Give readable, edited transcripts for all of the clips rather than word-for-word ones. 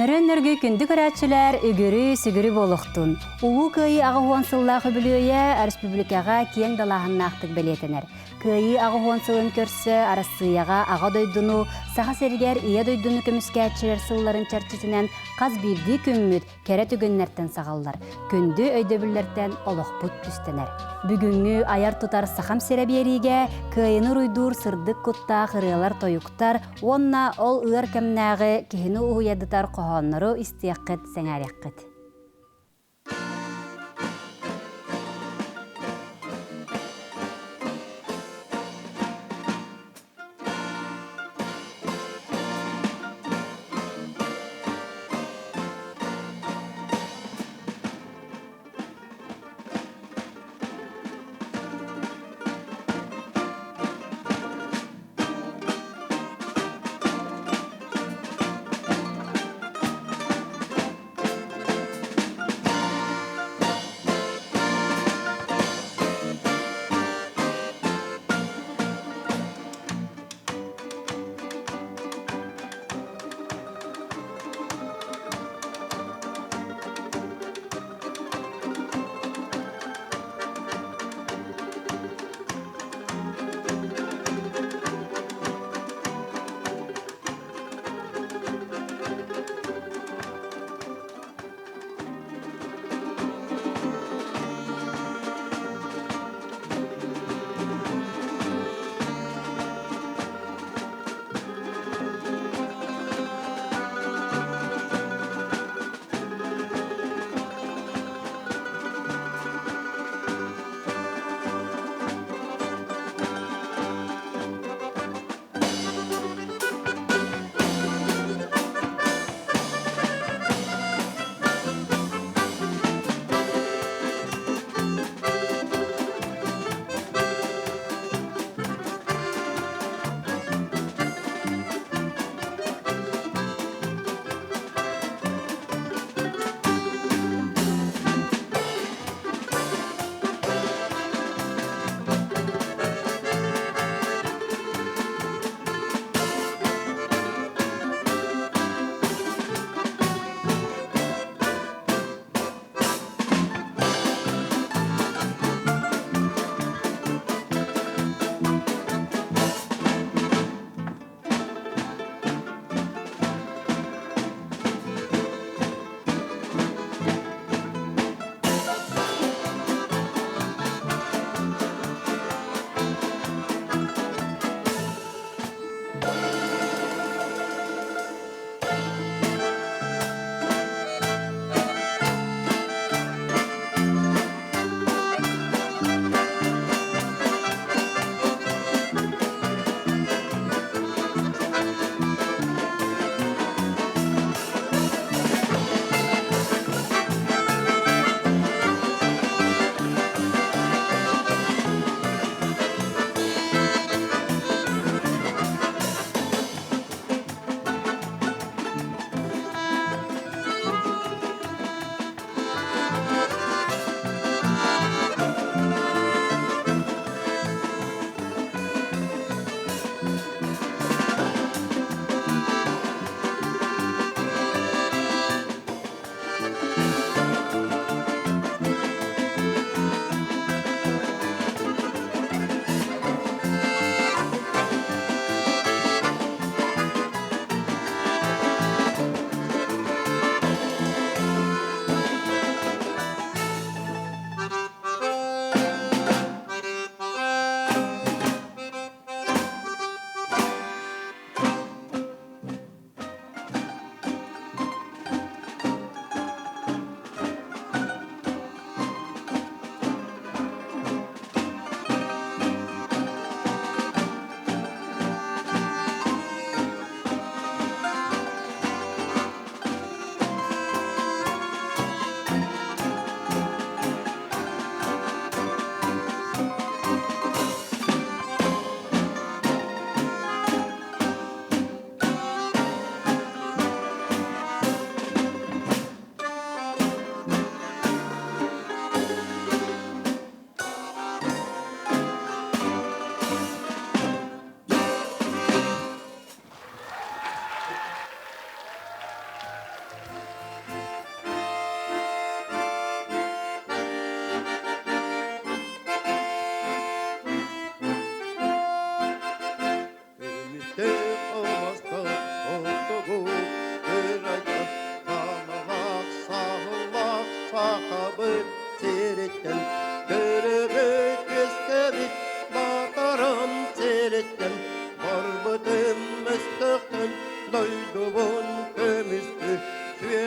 Нөрөн-нөргүй күндү көрөөччүлэр үгүрү сүгүрү буолуохтун. Улуу Кыайыы 80 сыллаах үбүлүөйэ республикаҕа киэҥ далааһыннаахтык бэлиэтэнэр. Кыайыы 80 сылын көрсө Арассыыйаҕа Аҕа дойдуну, Саха сиригэр Ийэ дойдуну көмүскээччилэр сылларын чэрчитинэн хас биирдии күммүт кэрэ түгэннэртэн саҕаллар, күндү өйдөбүллэртэн олохпут түстэнэр. Бүгүҥҥү айар-тутар Сахам сирэ биэриигэ кыайыны уруйдуур сырдык куттаах ырыалар-тойуктар уонна ол ыар кэмнээҕи киһини уһуйадытар хоһооннору истиэххит, сэҥээриэххит.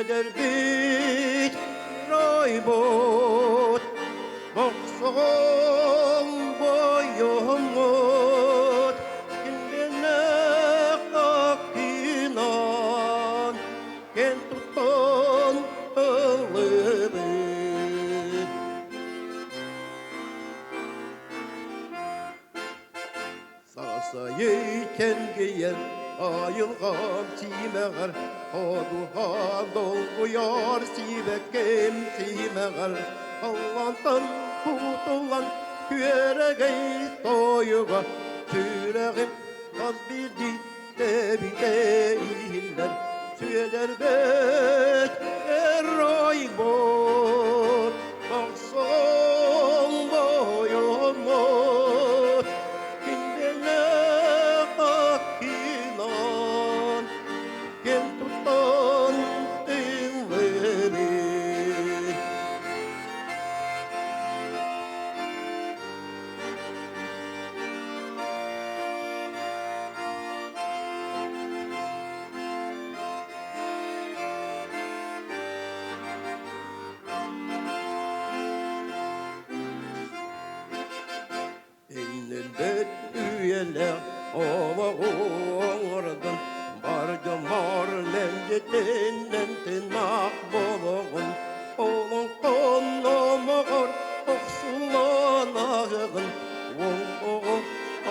Сүөдэрбит ройбут Мохсоҕол бойоммут Кимбинэх аккынан Кэн туттан ыллыбыт. Сасайы кэнгийэн айылҕам сиимэҕэр Ходуһа долгуйар сиибэккэм сиимэҕэр Аллантан кутуллан күөрэгэй тойуга Сүрэҕим хас биирдии тэбитэ иһиллэр Сүөдэрбэт эройбут Охсон бойоммут Киндэнэх аккынан Ким туттан тыллыбыт. Иннилбит үйэлээх олоҕу оҥордун, бар дьоммор мэлдьитинэн тыыннаах буолуоҕун, олоҥхон номоҕор охсуллан ааһыаҕын, уол оҕо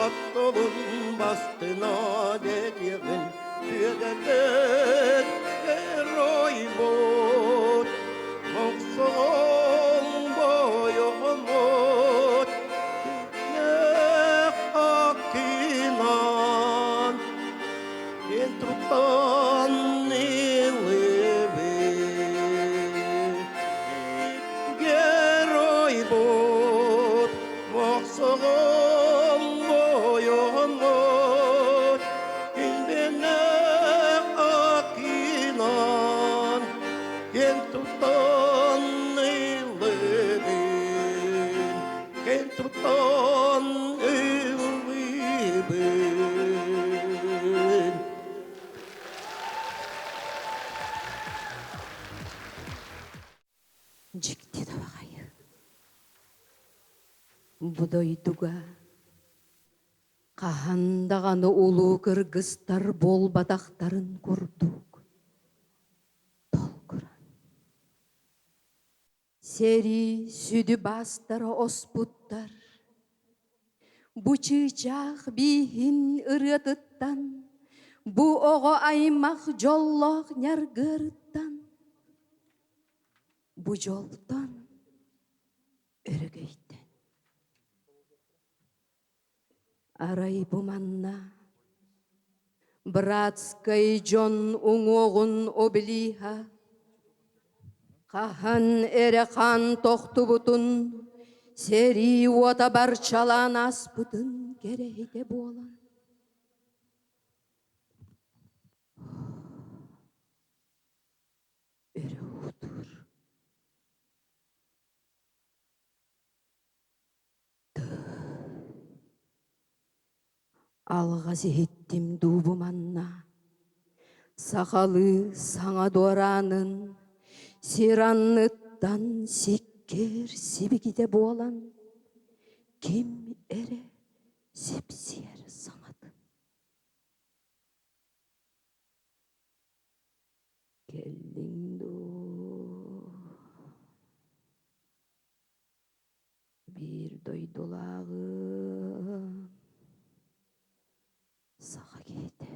аттылын бастына дэтиэҕин, Сүөдэрбит геройбут, мохсоҕол бойоммут, күннээх аккынан киэн туттан ыллыыбыт. Геройбут, мохсоҕол бойоммут, Илбиннээх акинан киэн туттан ыллыыбын, киэн туттан ыллыыбын. Дьикти табаҕайы. Бу дойдуга Хаһан даҕаны улуу кыргыстар буолбатахтарын курдук толкуран. Сэрии сүдү баастара оспуттар. Бу чыычаах бииһин ырыатыттан, бу оҕо аймах дьоллоох ньаргыарыттан, бу дьолтон өрөгөйтөн. Арай бу манна братскай дьон уҥуоҕун облиһа хаһан эрэ хаан тохтубутун, сэрии уота барчалаан ааспытын кэрэһитэ буолан өрө уутуур. Алҕас иһиттим дуу бу манна, сахалыы саҥа дуораанын, сир анныттан сиккиэр сибикитэ буолан, ким эрэ сипсиэр саҥатын. Кэллиҥ дуу, Биир дойдулааҕым саха киһитэ.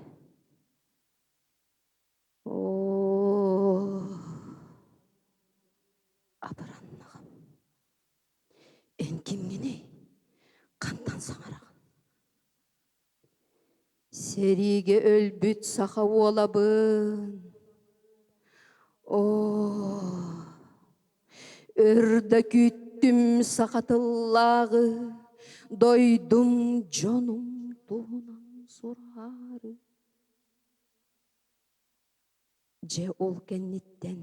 Оо, абыраннаҕым. Эн кимҥиний? Хантан саҥараҕын? Сэриигэ өлбүт саха уолабын. Оо, өр да күүттүм саха тыллааҕы, дойдум дьонум туһунан сураары. Дьэ ол кэнниттэн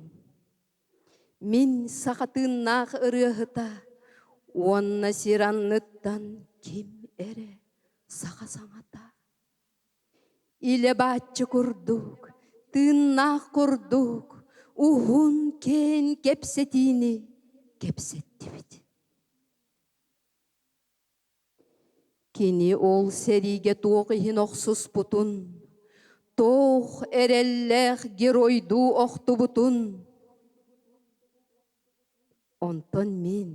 мин саха тыыннаах ырыаһыта уонна сир анныттан ким эрэ саха саҥата илэ бааччы курдук, тыыннаах курдук, уһун киэҥ кэпсэтиини кэпсэттибит. Кини ол сэриигэ туох иһин охсуспутун, туох эрэллээх геройдуу охтубутун. Онтон мин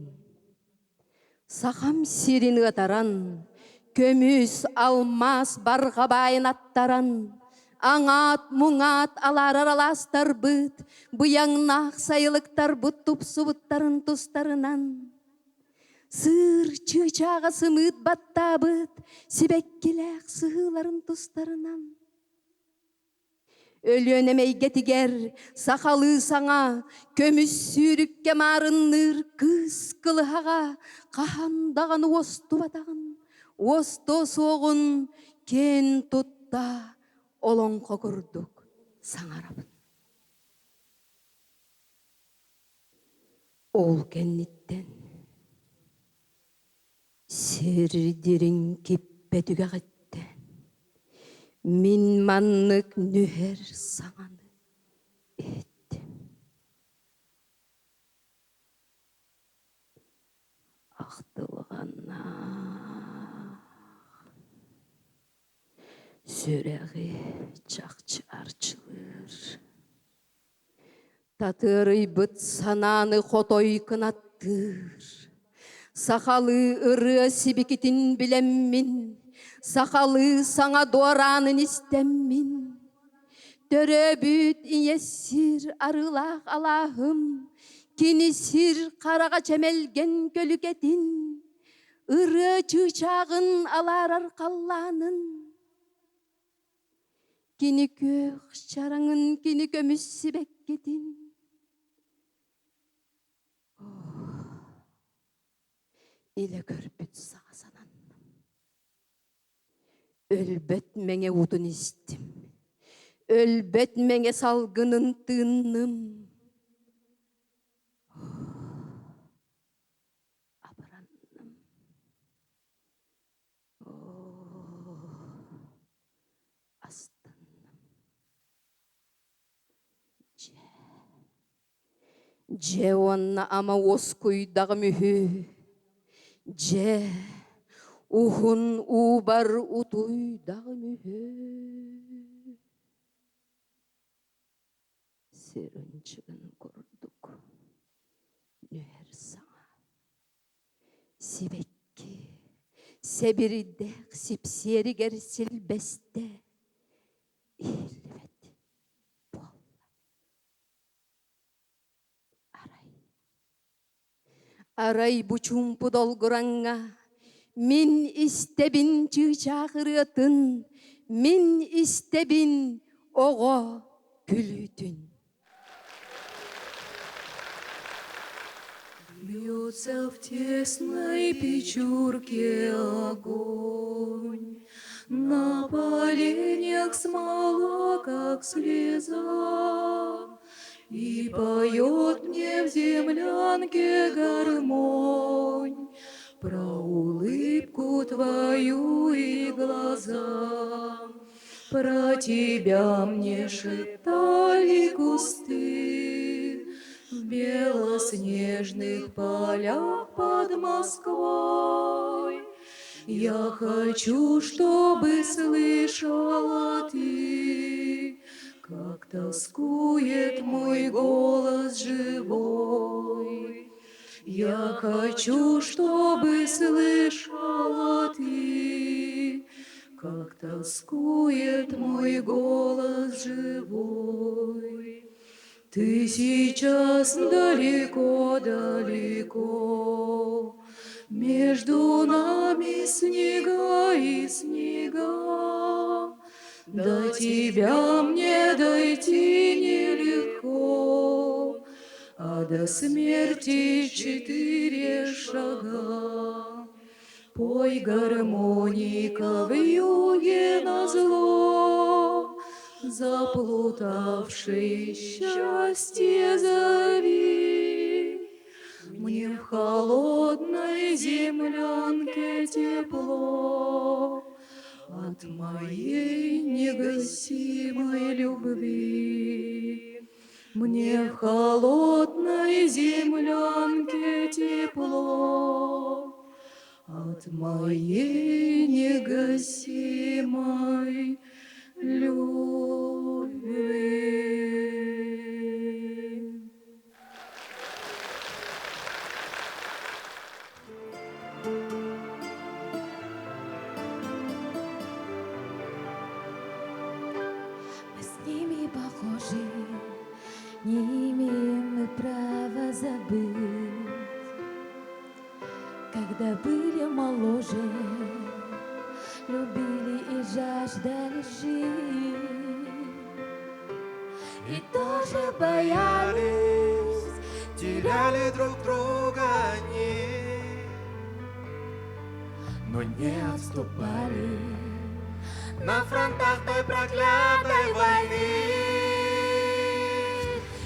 Сахам сирин ыатаран, көмүс, алмаас барҕа баайын аттаран, аҥаат-муҥаат алаарар алаастарбыт, быйаҥнаах сайылыктарбыт тупсубуттарын тустарынан Сыыр чыычааҕа сымыыт баттаабыт сибэккилээх сыһыыларын тустарынан. Өлүөнэ эйгэтигэр сахалыы саҥа көмүс сүүрүккэ маарынныыр кыыс кылыһаҕа хаһан даҕаны уостубатаҕын, уостуо суоҕун киэн тутта олоҥхо курдук саҥарабын. Ол кэнниттэн сир дириҥ киппэ түгэҕиттэн мин маннык нүһэр саҥаны иһиттим. Ахтылҕаннаах сүрэҕи чахчы арчылыыр Татыарыйбыт санааны хотой кынаттыыр, Сахалыы ырыа сибикитин билэммин, Сахалыы саҥа дуораанын истэммин, Төрөөбүт ийэ сир арыылаах алааһым, Кини сир хараҕа чэмэлгэн көлүкэтин, Ырыа чыычааҕын алаарар халлаанын, Кини күөх чараҥын, кини көмүс сибэккитин. Илэ көрбүт саҕа сананным. Өлбөт мэҥэ уутун истим. Өлбөт мэҥэ салгынын тыынным. Абыранным. Астынным. Дьэ, дьэ уонна ама уоскуйдаҕым үһү. Дьэ, уһун уубар утуйдаҕым үһү. Сир ынчыгын курдук нүһэр саҥа Сибэкки сэбирдэх сипсиэригэр силбэстэ иһиллибэт буолла. Арай, арай бу чуумпу долгураҥҥа мин истэбин чыычаах ырыатын, мин истэбин оҕо күлүүтүн. Бьется в тесной печурке огонь, На поленьях смола, как слеза, И поет мне в землянке гармонь Про улыбку твою и глаза. Про тебя мне шептали кусты В белоснежных полях под Москвой. Я хочу, чтобы слышала ты, Как тоскует мой голос живой. Я хочу, чтобы слышала ты, Как тоскует мой голос живой. Ты сейчас далеко-далеко, Между нами снега и снега. До тебя мне дойти нелегко, А до смерти четыре шага. Пой, гармоника, вьюге назло, Заплутавший счастье зови. Мне в холодной землянке тепло От моей негасимой любви. Мне в холодной землянке тепло От моей негасимой любви. Мы с ними похожи, не имеем мы права забыть, Когда были моложе, любили и жаждали жить. И тоже боялись, теряли друг друга они, но не отступали на фронтах той проклятой войны.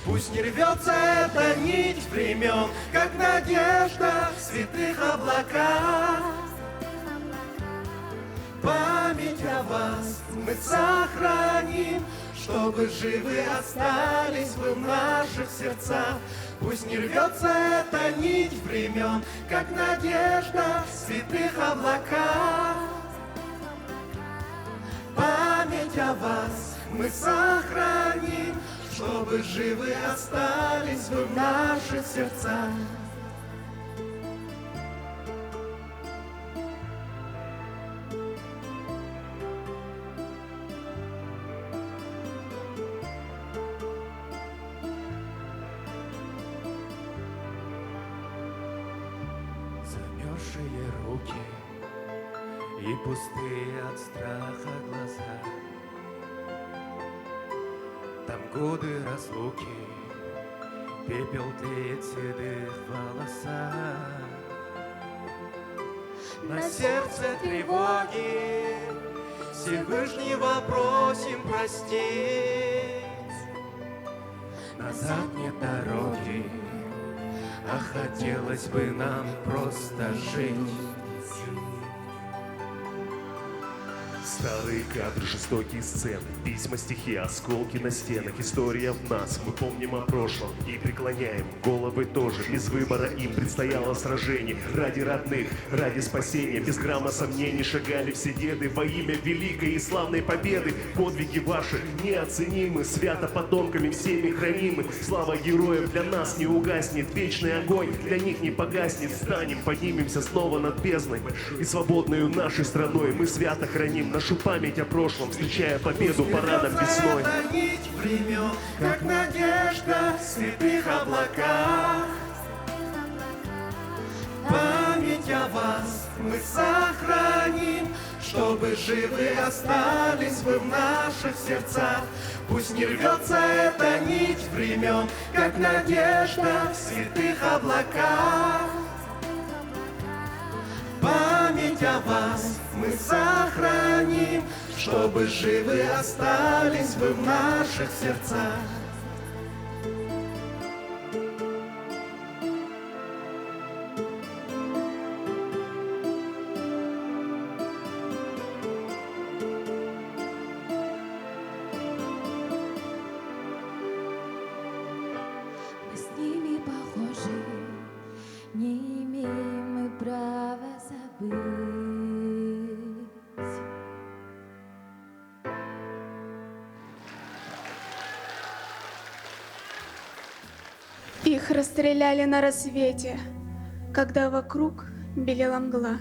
Пусть не рвется эта нить времен, как надежда в святых облаках. Память о вас мы сохраним, чтобы живы остались вы в наших сердцах. Пусть не рвется эта нить времен, как надежда в святых облаках. Память о вас мы сохраним, чтобы живы остались вы в наших сердцах. Замерзшие руки и пустые от страха глаза. Там годы разлуки, пепел тлеет в седых волосах. На сердце тревоги Всевышнего просим простить. Назад нет дороги, а хотелось бы нам просто жить. Старые кадры, жестокие сцены, письма, стихи, осколки на стенах. История в нас, мы помним о прошлом и преклоняем головы тоже. Без выбора им предстояло сражение ради родных, ради спасения. Без грамма сомнений шагали все деды во имя великой и славной победы. Подвиги ваши неоценимы, свято потомками всеми хранимы. Слава героев для нас не угаснет, вечный огонь для них не погаснет. Станем, поднимемся снова над бездной и свободною нашей страной. Мы свято храним нашу память о прошлом, встречая победу парадом весной. Эта нить времен, как надежда в святых облаках. Память о вас мы сохраним, чтобы живы остались вы в наших сердцах. Пусть не рвется эта нить времен, как надежда в святых облаках. Память о вас мы сохраним, чтобы живы остались вы в наших сердцах. Мы с ними похожи, не имеем мы права забыть. Их расстреляли на рассвете, когда вокруг белела мгла.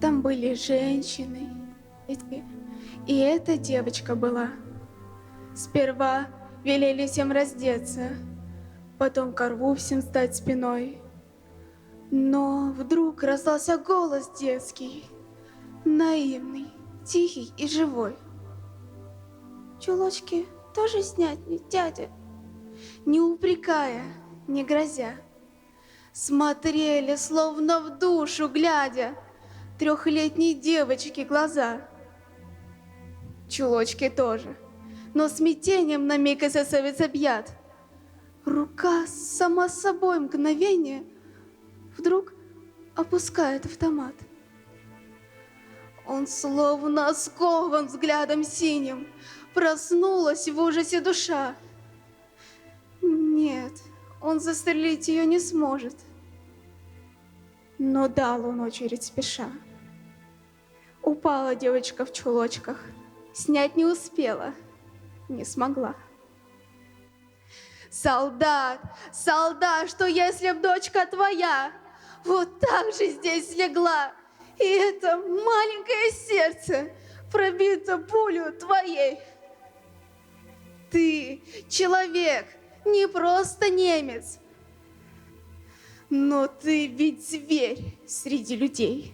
Там были женщины, дети, и эта девочка была. Сперва велели всем раздеться, потом ко рву всем стать спиной. Но вдруг раздался голос детский, наивный, тихий и живой. Чулочки тоже снять мне, дядя? Не упрекая, не грозя. Смотрели, словно в душу глядя, трехлетней девочки глаза. Чулочки тоже, но смятением на миг эсэсовец объят. Рука сама собой мгновение вдруг опускает автомат. Он словно скован взглядом синим, проснулась в ужасе душа. Нет, он застрелить ее не сможет. Но дал он очередь спеша. Упала девочка в чулочках. Снять не успела, не смогла. Солдат, солдат, что если б дочка твоя вот так же здесь легла, и это маленькое сердце пробито пулю твоей. Ты человек, не просто немец, но ты ведь зверь среди людей.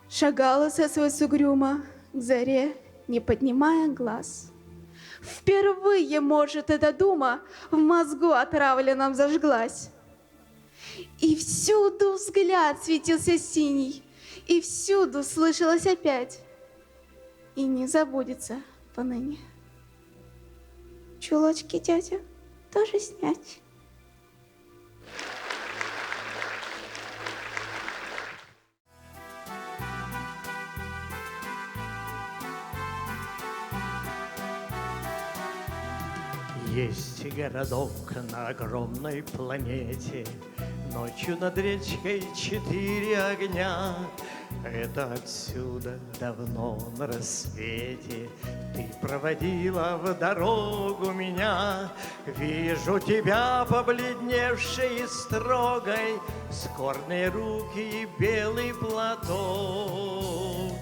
Шагала со угрюмо к заре, не поднимая глаз. Впервые, может, эта дума в мозгу отравленном зажглась. И всюду взгляд светился синий, и всюду слышалось опять. И не забудется поныне. Чулочки дядя тоже снять. Есть городок на огромной планете, Ночью над речкой четыре огня. Это отсюда давно на рассвете Ты проводила в дорогу меня. Вижу тебя, побледневшей и строгой, Скорные руки и белый платок.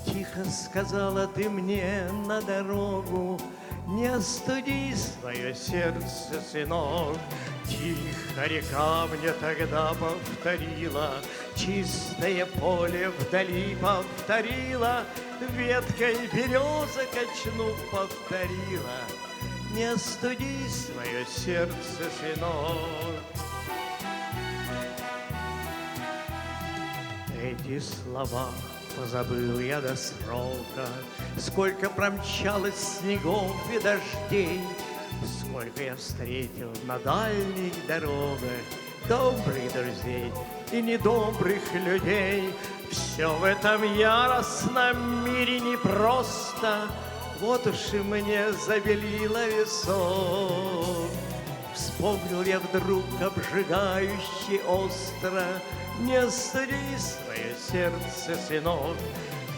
Тихо сказала ты мне на дорогу, Не остуди свое сердце, сынок. Тихо река мне тогда повторила, Чистое поле вдали повторила, Веткой береза качнув повторила. Не остуди свое сердце, сынок. Эти слова позабыл я до срока, Сколько промчалось снегов и дождей, Сколько я встретил на дальних дорогах Добрых друзей и недобрых людей. Все в этом яростном мире непросто, Вот уж и мне забелило весок. Вспомнил я вдруг обжигающе остро, Не остуди свое сердце, сынок.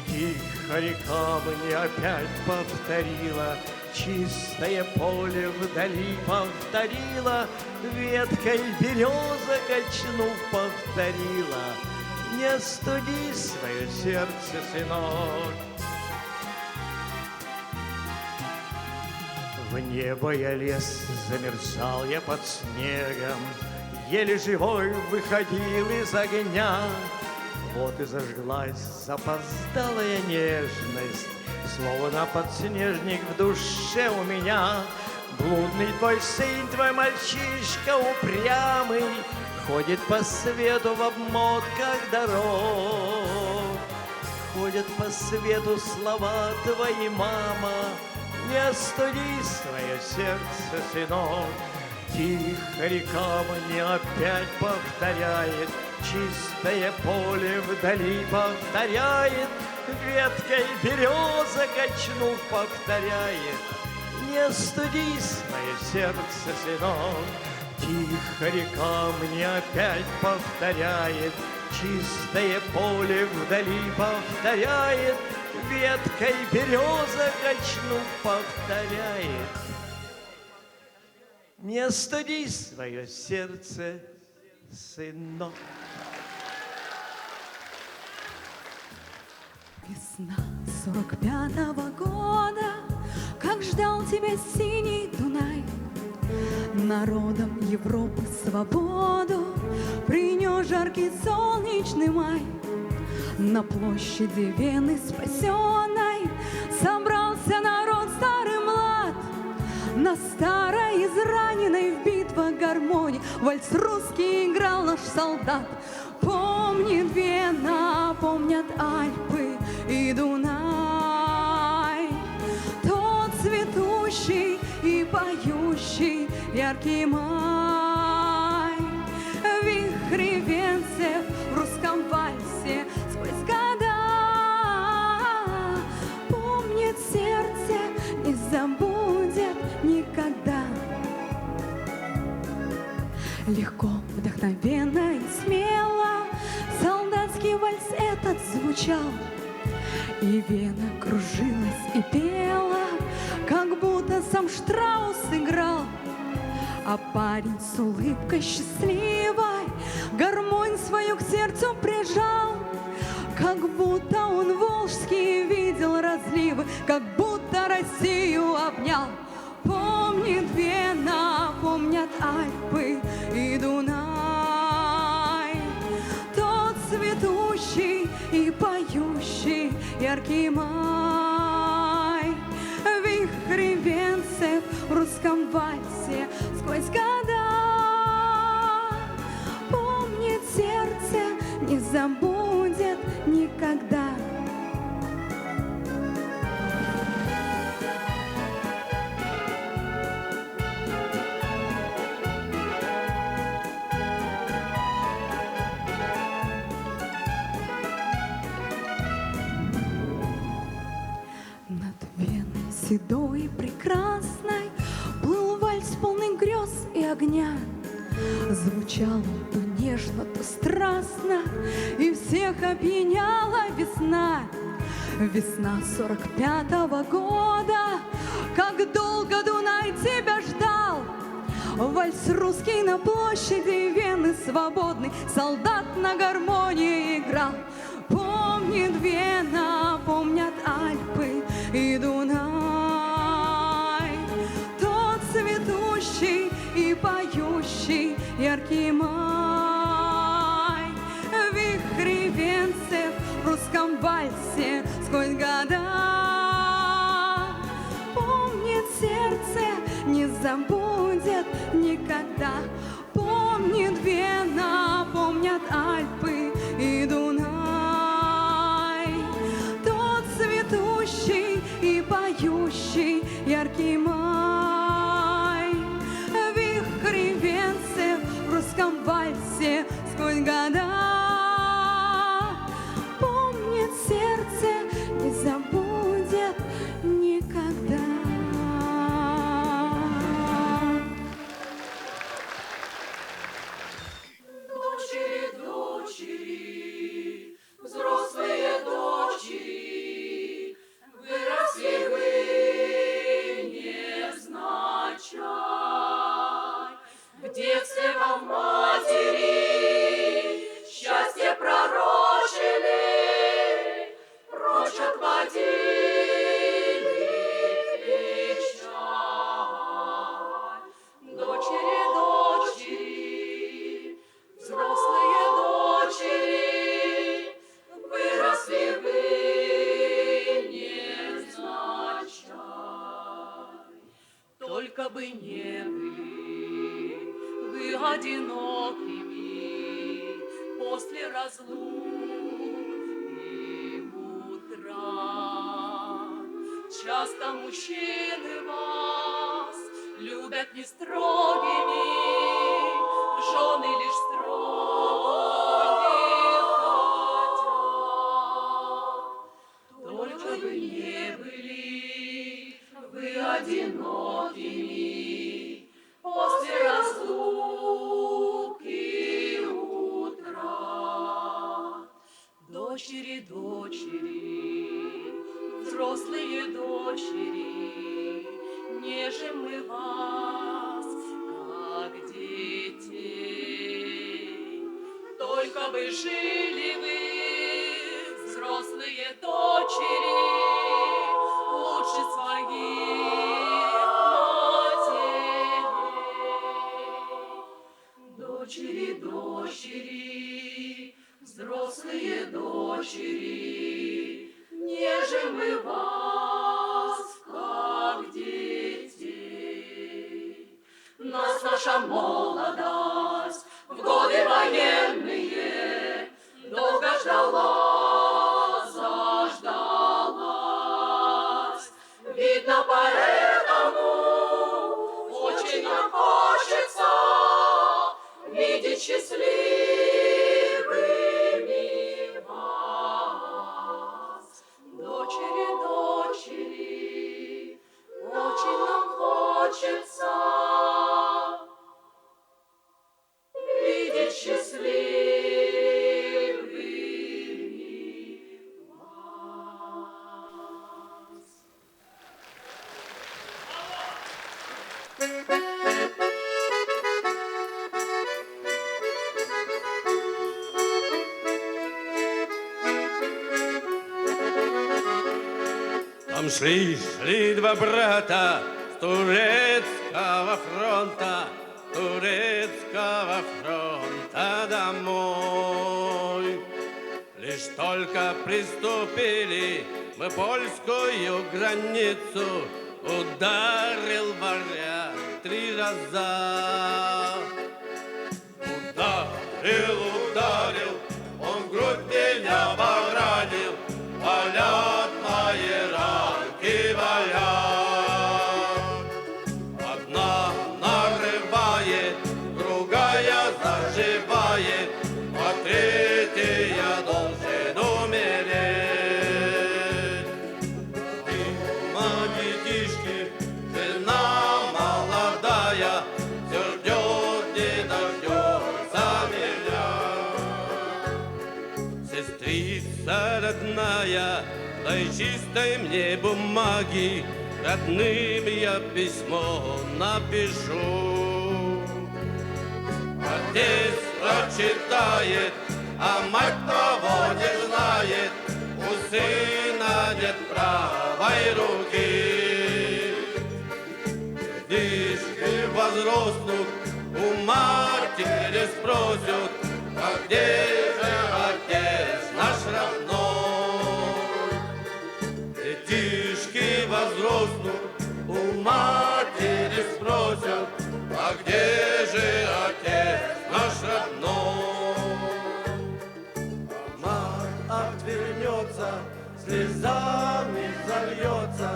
Тихо река мне опять повторила, Чистое поле вдали повторила, Веткой береза качнув повторила. Не остуди свое сердце, сынок. В небо я лез, замерзал я под снегом, Еле живой выходил из огня. Вот и зажглась запоздалая нежность, Словно подснежник в душе у меня. Блудный твой сын, твой мальчишка упрямый, Ходит по свету в обмотках дорог. Ходят по свету слова твои, мама, Не остуди свое сердце, сынок. Тихо река мне опять повторяет, Чистое поле вдали повторяет, Веткой береза качнув повторяет. Не остуди свое сердце, сынок. Тихо река мне опять повторяет, Чистое поле вдали повторяет, Веткой береза качнув повторяет. Не остуди свое сердце, сынок. Весна 45-го года, как ждал тебя синий Дунай. Народом Европы свободу принес жаркий солнечный май. На площади Вены спасенной собрался народ старый млад. На старой израненной в битвах гармонии вальс русский играл наш солдат. Помнит Вена, помнят Альпы и Дунай. Тот цветущий и поющий яркий май. Вихри венцев в русском вальсе сквозь года. Помнит сердце, не забудет никогда. Легко, вдохновенно и смело Солдатский вальс этот звучал. И Вена кружилась и пела, Как будто сам Штраус играл. А парень с улыбкой счастливой Гармонь свою к сердцу прижал. Как будто он волжские видел разливы, Как будто Россию обнял. Помнит Вена, помнят Альпы и Дунай. Тот цветущий и поющий яркий май. Вихри венцев в русском вальсе сквозь года. Помнит сердце, не забудет никогда. Над Веной седой и прекрасной Плыл вальс полный грез и огня. Звучал он то нежно, то страстно, И всех опьяняла весна. Весна 45-го года, Как долго Дунай тебя ждал. Вальс русский на площади Вены свободный, Солдат на гармонии играл. Помнит Вена, помнят Альпы и Дунай. Тот цветущий и поющий яркий май. Вихри венцев в русском вальсе сквозь года. Помнит сердце, не забудет никогда. Помнит Вена, помнят Альпы и Дунай. Тот цветущий и поющий яркий май. Вихри венцев в русском вальсе сквозь года. Помнит сердце, не забудет никогда. Дочери, дочери, взрослые дочери, выросли вы невзначай. В детстве вам матери счастье пророчили, прочь отводили печаль. Дочери, дочери, взрослые дочери, выросли вы невзначай. Только бы не были вы одинокими после разлук и утрат. Часто мужчины вас любят не строгими, в жены лишь строгих хотят. Только бы не были вы одинокими после разлук и утрат. Дочери, дочери, взрослые дочери, нежим мы вас, как детей. Только бы жили вы, взрослые дочери, лучше своих матерей. Дочери, дочери, взрослые дочери, нежим мы вас, как детей. Нас наша молодость в годы военные долго ждала, заждалась. Видно, поэтому очень нам хочется видеть счастливыми вас. Дочери, дочери, очень нам хочется. Там шли, шли два брата с турецкого фронта, турецкого фронта домой. Лишь только приступили мы польскую границу, ударил варяг три раза. Ударил, ударил, он в грудь меня поранил, болят мои ранки, болят. Одна нарывает, другая заживает, а третья должен умереть. Дима, детишки, жена молодая, все ждет, не дождется меня. Сестрица родная, дай чистой мне бумаги, родным я письмо напишу. Отец прочитает, а мать того не знает, у сына нет правой руки. Детишки возрастут, у матери спросят, а где же отец наш родной? Детишки возрастут, у матери спросят, а где же отец наш родной? Мать отвернется, слезами зальется,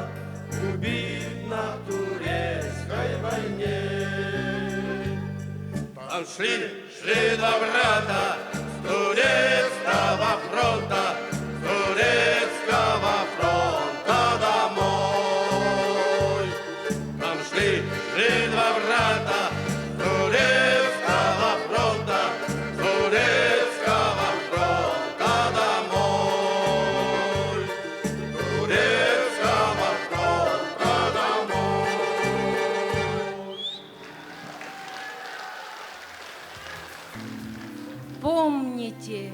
убит на турецкой войне. Там шли, шли два брата с турецкого фронта, с турецкого фронта домой. Там шли, шли два брата с турецкого фронта, с турецкого фронта домой. Турецкого фронта домой. Помните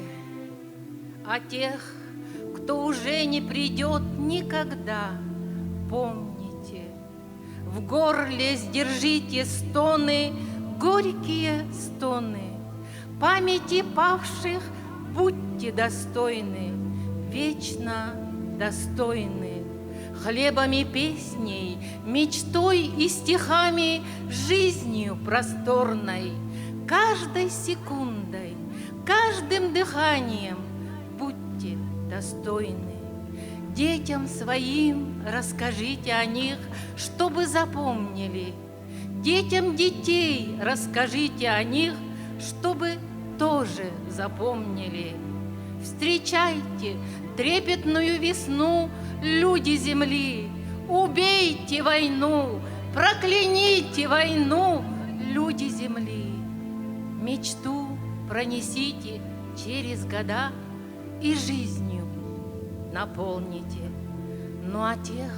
о тех, кто уже не придет никогда. Помните, в горле сдержите стоны, горькие стоны. Памяти павших будьте достойны, вечно достойны. Хлебом и песней, мечтой и стихами, жизнью просторной, каждой секундой, каждым дыханием будьте достойны. Детям своим расскажите о них, чтобы запомнили. Детям детей расскажите о них, чтобы тоже запомнили. Встречайте трепетную весну, люди земли, убейте войну, прокляните войну, люди земли. Мечту пронесите через года и жизнью наполните. Ну а тех,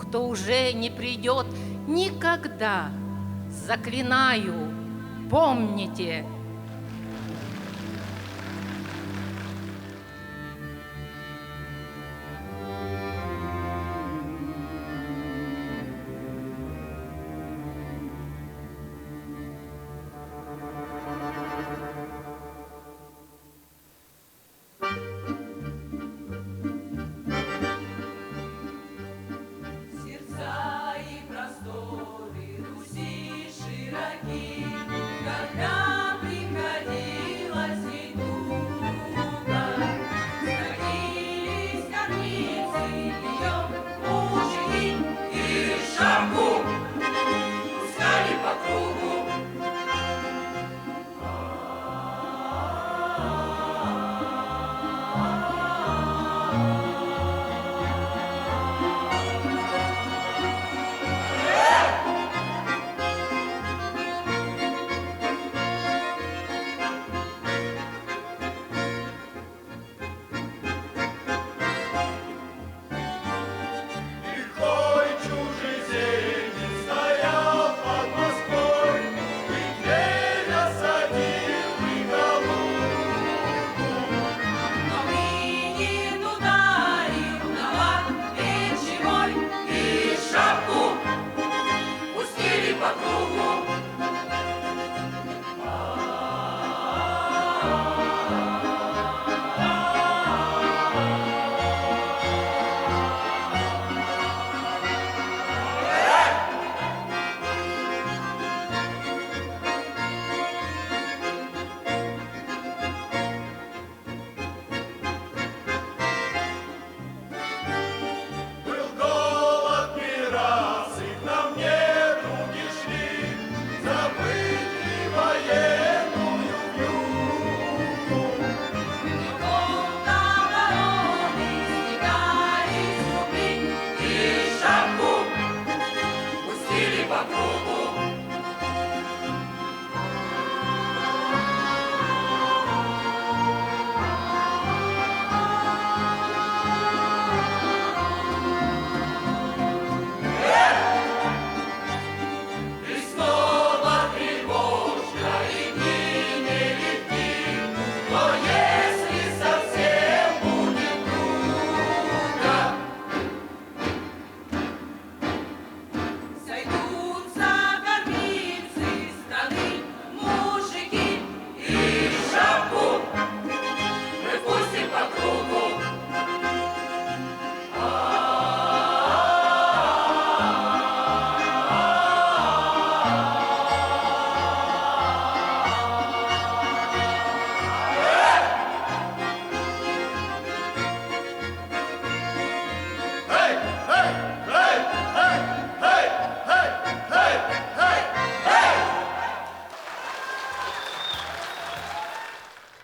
кто уже не придет никогда, заклинаю, помните. Сердца и просторы Руси широки, когда приходилось ей туго, сходились кормильцы ее мужики и шапку пускали по кругу.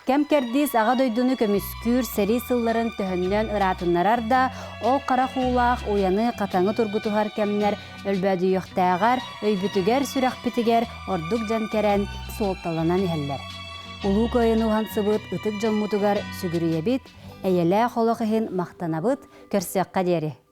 Кэм кэрдиис Аҕа дойдуну көмүскүүр сэрии сылларын төһөннөн ыраатыннарар да, ол харах уулаах уйаны хатаҥы тургутуһар кэмнэр өлбөөдүйүөхтээҕэр, өйбүтүгэр, сүрэхпитигэр ордук дьэҥкэрэн, суолталанан иһэллэр. Улуу Кыайыны уһансыбыт ытык дьоммутугар сүгүрүйэбит, эйэлээх олох иһин махтанабыт, көрсүөххэ диэри!